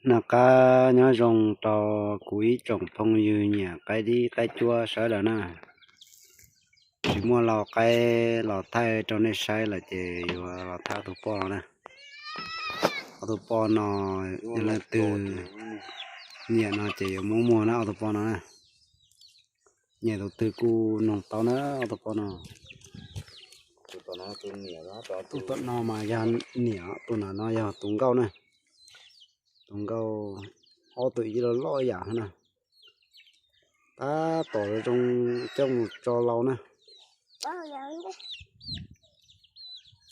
Noj qab nyob zoo rau kuv ib tsoom phooj ywg nyiam qaib dib qaib cuab saib lawm na. Tsis muaj lau qaib los thaij rau nej saib lawm ces yuav los thaij ob tug poj no na. Ob tug poj no, yog leej twg nyiam no ces yuav muab muag na ob tug poj no na. Nyiam tus twg kuj noog tau na ob tug poj no. Tus tom no mas yog niam, tus na no yog tus nkauj na. Tus nkauj, ob tug ib loj loj yam na. Tab tom zoo coj mus tso lau na.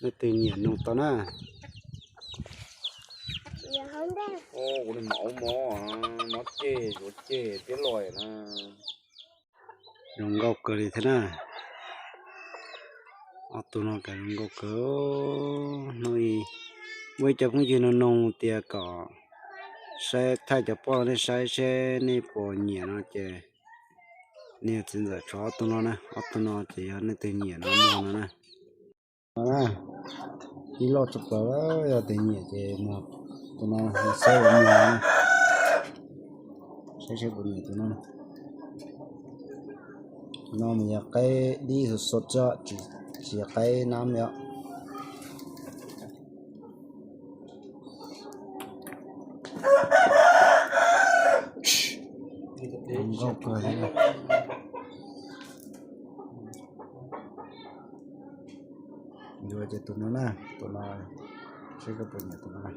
Leej twg nyiam noog tau na. Kuv li mam ua mov, mov ceg, yuav ceg tiab loj na. Zoo nkauj kawg li thiab na. Ob tug no ces zoo nkauj kawg. Hnub i muaj ib co phooj ywg no noog tias kom saib thaij cov poj no nej saib seb nej puas nyiam no ces nej yuav txiv ntxawm tshuav ob tug no na. Ob tug no ces yog nej twg nyiam no muag no na. Ib loj tshaj plaws, yog tias nyiam ces muag tus no, saib puas nyiam, saib seb puas nyiam tus no. Tus no mas yog qaib dib xov xov, tsis yog qaib nab li os. Nkauj kawg li. Yuav ces tus no na, tus no, seb koj puas nyiam tus no na.